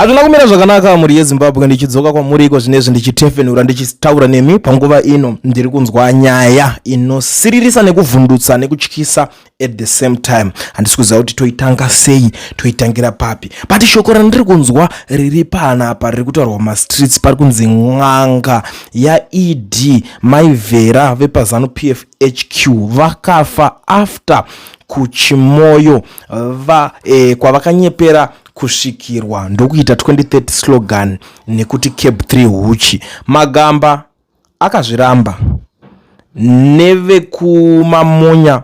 Hazvina kumira zvakanaka mhuri yeZimbabwe, ndichidzoka kwamuri iko zvinezvi ndichitefenura ndichitaura nemi panguva ino. Ndiri kunzwa nyaya inosiririsa nekuvhundutsa nekutyisa at the same time. Handisi kuziva kuti toitanga sei, toitangira papi, but shoko randiri kunzwa riri panapa riri kutaurwa mumastreets, pari kunzi n'anga yaED Maivhera vepaZanu PF HQ vakafa after kuChimoyo va, kwavakanyepera kusvikirwa ndokuita 2030 slogan nekuti cab 3 huchi. Magamba akazviramba nevekumamonya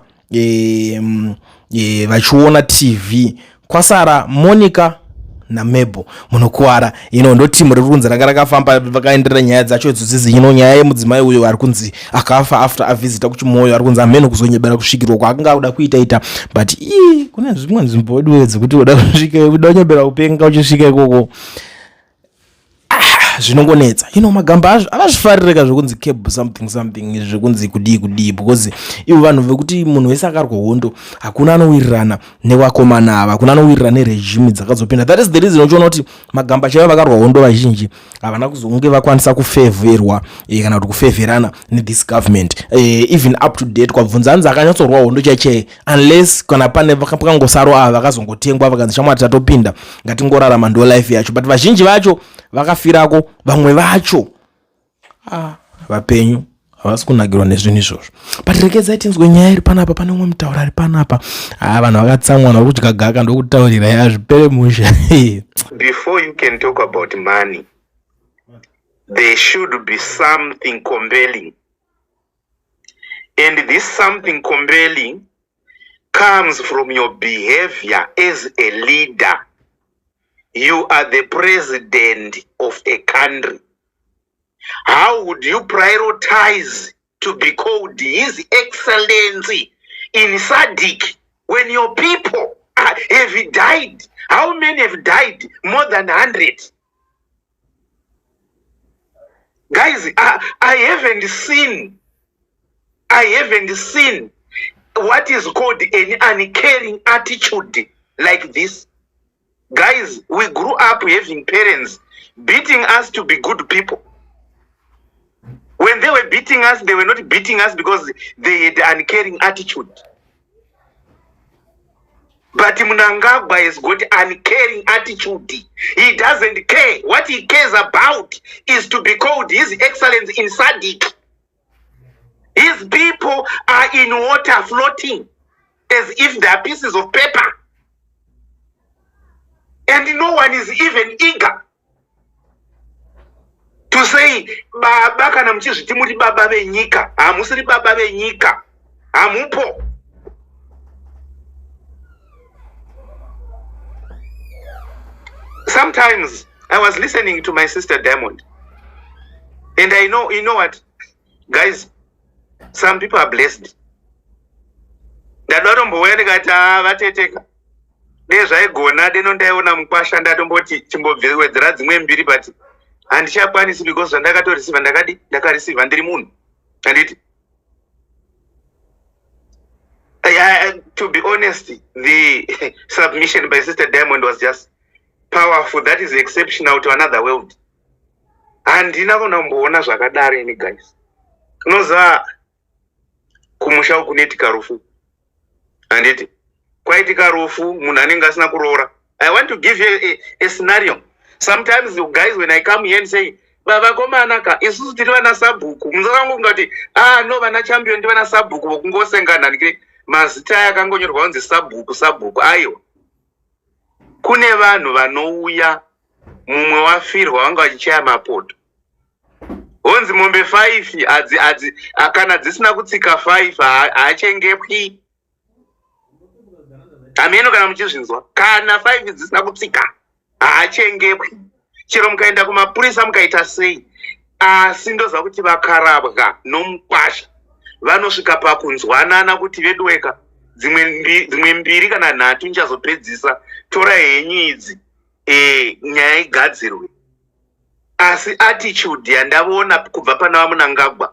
vachiona TV kwasara Monica naMebo munokuwara. Ino ndo timu riri kunzi ranga rakafamba, vakaenderera nyaya dzacho idzodzidzi. Ino nyaya yemudzimai uyo ari kunzi akafa after avhizita kuChimoyo, ari kunzi amene kuzonyebera kusvikirwa kwaakanga akuda kuita ita, but ii kune zvimwe nzvimbo weduwe dzekuti uda kusvika, uda kunyebera kupenga uchisvika ikoko, ah, zvinongonetsa. Magamba azvo avazvifarireka zvekunzi cab something something, zvekunzi kudii kudii, because ivo vanhu vekuti munhu wese akarwa hondo, hakuna anowirirana nevakomana ava, hakuna anowirirana neregime dzakazopinda. That is the reason uchiona kuti magamba chaivo vakarwa hondo vazhinji havana kuzonge vakwanisa kufevherwa kana kuti kufevherana nethis government. Even up to date kwabvunza hanzi akanyatsorwa hondo chaichai, unless kana pane pakangosaro ava vakazongotengwa vakanzi shamwari tatopinda, ngatingorarama, ndo life yacho. But vazhinji vacho vakafirako, vamwe vacho vapenyu havasi kunakirwa nezvinhu izvozvo. But rekedzai tinzwe nyaya iri panapa. Pane umwe mutauro ari panapa. Vanhu vakatsamwa, vari kudya gaka, ndokutaurira yazvipere musha. Before you can talk about money, there should be something compelling, and this something compelling comes from your behavior as a leader. You are the president of a country. How would you prioritize to be called His Excellency in SADC when your people have died? How many have died? More than 100. Guys, I haven't seen what is called an uncaring attitude like this. Guys, we grew up having parents beating us to be good people. When they were beating us, they were not beating us because they had uncaring attitude. But Mnangagwa has got uncaring attitude. He doesn't care. What he cares about is to be called His Excellency in SADC. His people are in water floating as if they are pieces of paper. And no one is even eager to say, "Baba, kana muchizviti muri baba venyika, hamusiri baba venyika, hamupo." Sometimes I was listening to my sister Diamond, and I know, you know what, guys, some people are blessed. Ndadatombouya ndikati, "A vateteka, dei zvaigona deno ndaiona mukwasha, ndatomboti chimbowedzera dzimwe mbiri, but handichakwanisi because zvandakatoreceiva ndakadi ndakareceiva ndiri munhu." Handiti? To be honest, the submission by Sister Diamond was just powerful. That is exceptional to another world. Handina kunomboona zvakadaro ini, guys. Unoziva kumusha uku kunoitika rufu, handiti? Kwaitika rufu, munhu anenge asina kuroora. I want to give you a scenario. Sometimes, guys, when I come here and say, "Vavakomana ka, isusu tiri vana sabhuku," musakango kungati, "Ah no, vana champion ndi vana sabhuku vokungosengana ndikire mazita aya akangonyorwa kunzi sabhuku sabhuku." Aiwa, kune vanhu vanouya, mumwe wafirwa, vanga vachichaya mapoto, honzi mombe 5 hadzi hadzi kana dzisina kutsika 5 haachengetwi. Hameno kana muchizvinzwa. Kana 5 dzisina kutsika haachengetwi, chero mukaenda kumapurisa mukaita sei. Asi ndoziva kuti vakarabwa nomukwasha vanosvika pakunzwanana kuti, "Veduweka, dzimwe mbiri kana nhatu ndichazopedzisa, tora henyu idzi, nyaya igadzirwe." Asi attitude yandavona kubva pana vaMunangagwa,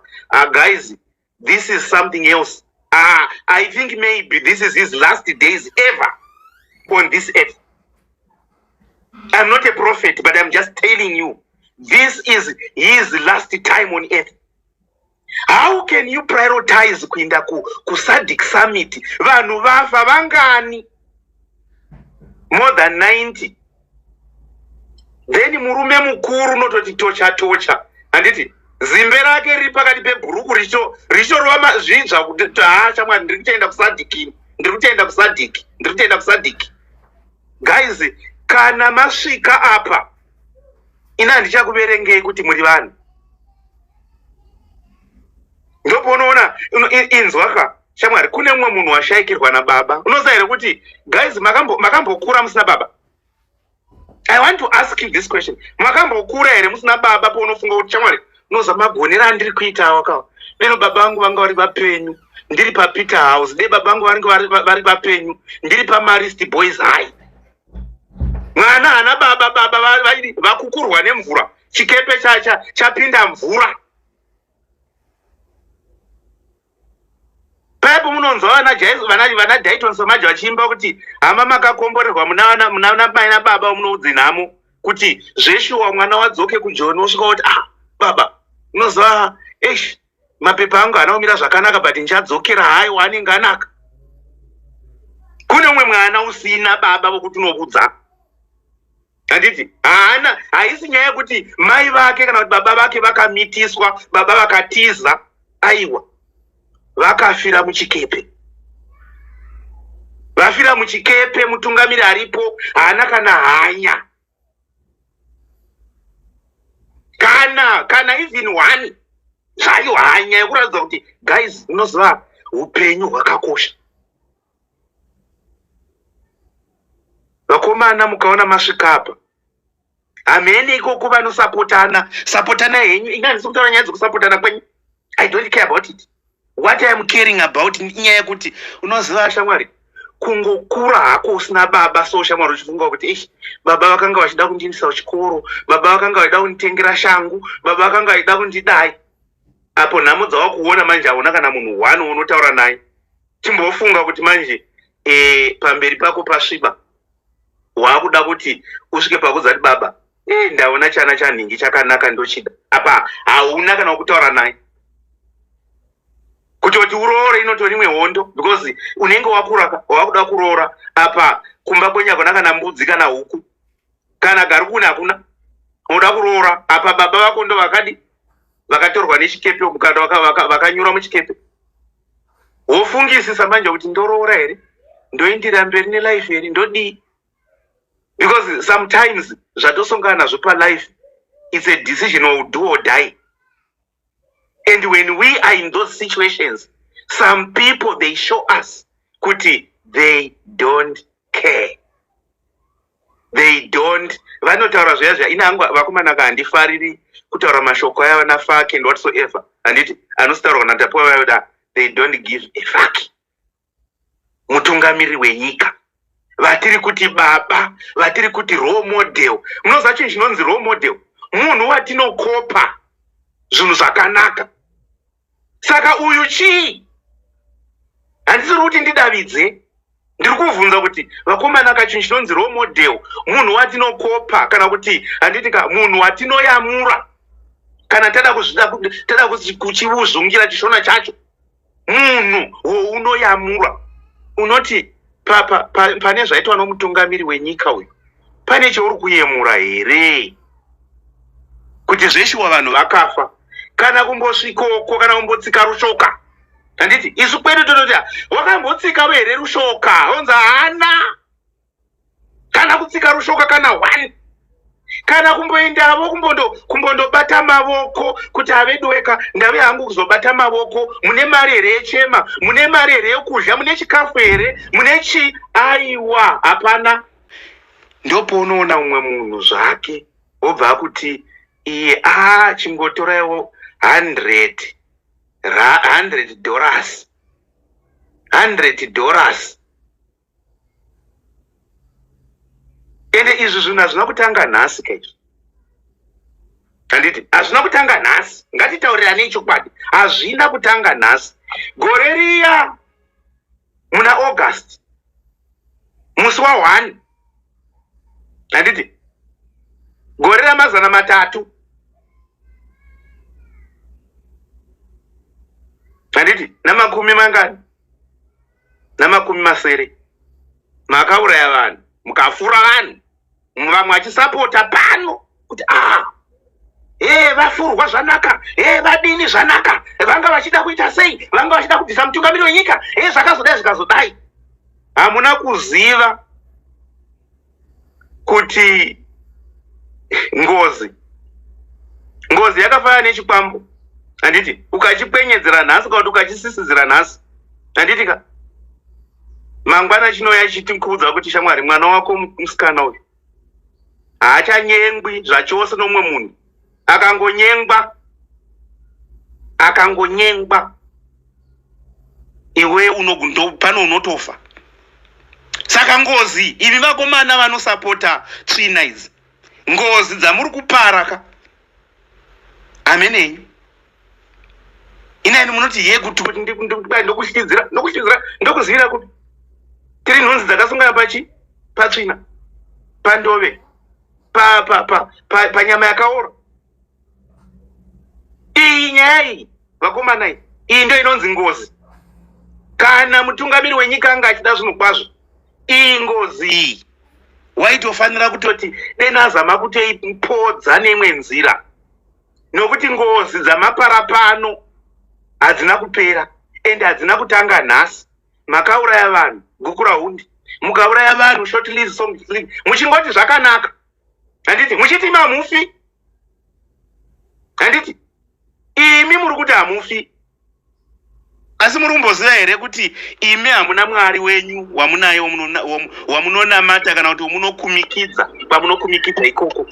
guys, this is something else. I think maybe this is his last days ever on this earth. I'm not a prophet, but I'm just telling you, this is his last time on earth. How can you prioritize kuenda kuSADC summit? Vanhu vafa vangani? More than 90. Then murume mukuru unototi tocha tocha, handiti? Zimbe rake riri pakati pebhuruku richitorova zvidzva kuti ha, shamwari, ndiri kutoenda kuSADC, ndiri kutoenda kuSADC, ndiri kutoenda kuSADC. Guys, kana masvika apa, ina handichakuverengei kuti muri vanhu. Ndopaunoona inzwa ka, shamwari, kune mumwe munhu washayikirwa nababa. Unoziva here kuti, guys, makambokura musina baba? I want to ask you this question: makambokura here musina baba? Paunofunga kuti, shamwari, unoziva magonero andiri kuita awakawa, deno baba vangu vanga vari vapenyu, ndiri paPeter House, de baba vangu vange vari vapenyu, ndiri paMarist Boys High. Mwana hana baba, baba vakukurwa nemvura, chikepe chapinda mvura. Paipo munonzwa vana Daiton Somaja vachiimba kuti, "Hama, makakomborerwa muna mai nababa." Munoudzi nhamo kuti zveshuwa mwana wadzoke kuJoni, wosvika kuti, "Ah, baba, unoziva, eish, mapepa angu haana kumira zvakanaka, but ndichadzokera." Haiwa, anenge anaka. Kune umwe mwana usina baba vokuti unovudza, handiti? Haana. Haisi nyaya yekuti mai vake kana kuti baba vake vakamitiswa, baba vakatiza. Aiwa, vakafira muchikepe, vafira muchikepe. Mutungamiri aripo haana kana hanya, kana even one zvayo hanya yekuratidza kuti, guys, unoziva upenyu hwakakosha. Vakomana, mukaona masvika apa, hamene ikoko vanosapotana, sapotana henyu. Inga handisi kutaura nyaya dzekusapotana kwenyu. I don't care about it. What I am caring about inyaya yekuti, unoziva shamwari, kungokura hako usina baba, so shamwari, uchifunga kuti, ish, baba vakanga vachida kundiendesa kuchikoro, baba vakanga vachida kunditengera shangu, baba vakanga vachida kundidai. Apo nhamo dzawakuona manje, hauna kana munhu one unotaura naye. Chimbofunga kuti manje pamberi pako pasviba, waakuda kuti usvike pakudza kuti, "Baba, ndaona chana chanhingi chakanaka, ndochida." Apa hauna kana kutaura naye. Kutoti uroore inotori imwe hondo, because unenge wakura, wakuda kuroora. Apa kumba kwenyu hakuna kana mbudzi, kana huku, kana garukuni hakuna. Unoda kuroora, apa baba vako ndo vakadi vakatorwa nechikepe, kana vakanyura muchikepe. Wofungisisa manje kuti, ndoroora here, ndoendera mberi nelife here, ndodii? Because sometimes zvatosongana nazvo palife, it's a decision of do or die. And when we are in those situations, some people, they show us kuti they don't care, they don't. Vanotaura zviya zviya. Ina hangu, vakomana ka, handifariri kutaura mashoko aya, vana fuck and whatsoever, handiti? Anositaurwa natapuwa vayoda. They don't give a fuck. Mutungamiriri wenyika vatiri kuti baba, vatiri kuti role model. Munoziva chinhu chinonzi role model? Munhu watinokopa zvinhu zvakanaka. Saka uyu chii? Handisiri kuti ndidavidze, ndiri kuvhunza kuti, vakomana ka, chinhu chinonzi role model munhu watinokopa, kana kuti, handiti ka, munhu watinoyamura kana tada kuzvida, tada kuchivuzungira chishona chacho. Munhu wounoyamura, unoti pane zvaitwa nomutungamiri wenyika uyu, pane chauri kuyemura here kuti zveshuwa vanhu vakafa, kana kumbosvikoko, kana kumbotsika rushoka? Handiti isu kwedu tototi, wakambotsika here rushoka? Onzi haana kana kutsika rushoka, kana one, kana kumboendavo kumbondobata mavoko kuti, "Aveduweka, ndave hangu kuzobata mavoko. Mune mari here yechema? Mune mari here yekudya? Mune chikafu here? Mune chi?" Aiwa, hapana. Ndopaunoona mumwe munhu zvake wobva akuti iye, a, chingotoraiwo $100, $100. Ende izvi zvinhu hazvina kutanga nhasi kaizvi, handiti? Hazvina kutanga nhasi. Ngatitauriranei chokwadi, hazvina kutanga nhasi. Gore riya muna August, musi wa1, handiti? Gore ramazana matatu handiti namakumi mangani namakumi masere makauraya vanhu mukafura vanhu vamwe vachisapota pano kuti ah ee vafurwa zvanaka ee vadini zvanaka vanga vachida kuita sei vanga vachida kubvisa mutungamiri wenyika ee zvakazodai zvikazodai hamuna kuziva kuti ngozi ngozi yakafanana nechikwambo handiti ukachikwenyedzera nhasi kana kuti ukachisisidzira nhasi handiti ka mangwana chinouya chitikuudza kuti shamwari mwana wako musikana uyu haachanyengwi zvachose nomumwe munhu akangonyengwa akangonyengwa iwe unogundo pano unotofa saka ngozi imi vakomana vanosapota tsvina idzi ngozi dzamuri kupara ka amenenyu inaini munoti ye kuti ndokushidzira ndokushidzira ndokuzivira kupi tiri nhunzi dzakasungana pachi patsvina pandove panyama pa, pa, pa, yakaora iyi nyaya iyi vakomana iyi iyi ndo inonzi ngozi kana mutungamiri wenyika anga achida zvinhu kwazvo iyi ngozi iyi waitofanira kutoti dena azama kutoipodza neimwe nzira nokuti ngozi dzamapara pano hadzina kupera ende hadzina kutanga nhasi makauraya vanhu gukurahundi mukauraya vanhu short lease song muchingoti zvakanaka handiti muchiti mamufi handiti imi muri kuti hamufi asi muri kumboziva here kuti imi hamuna mwari wenyu wamunaye wamunonamata kana kuti wamunokumikidza kwamunokumikidza ikoko?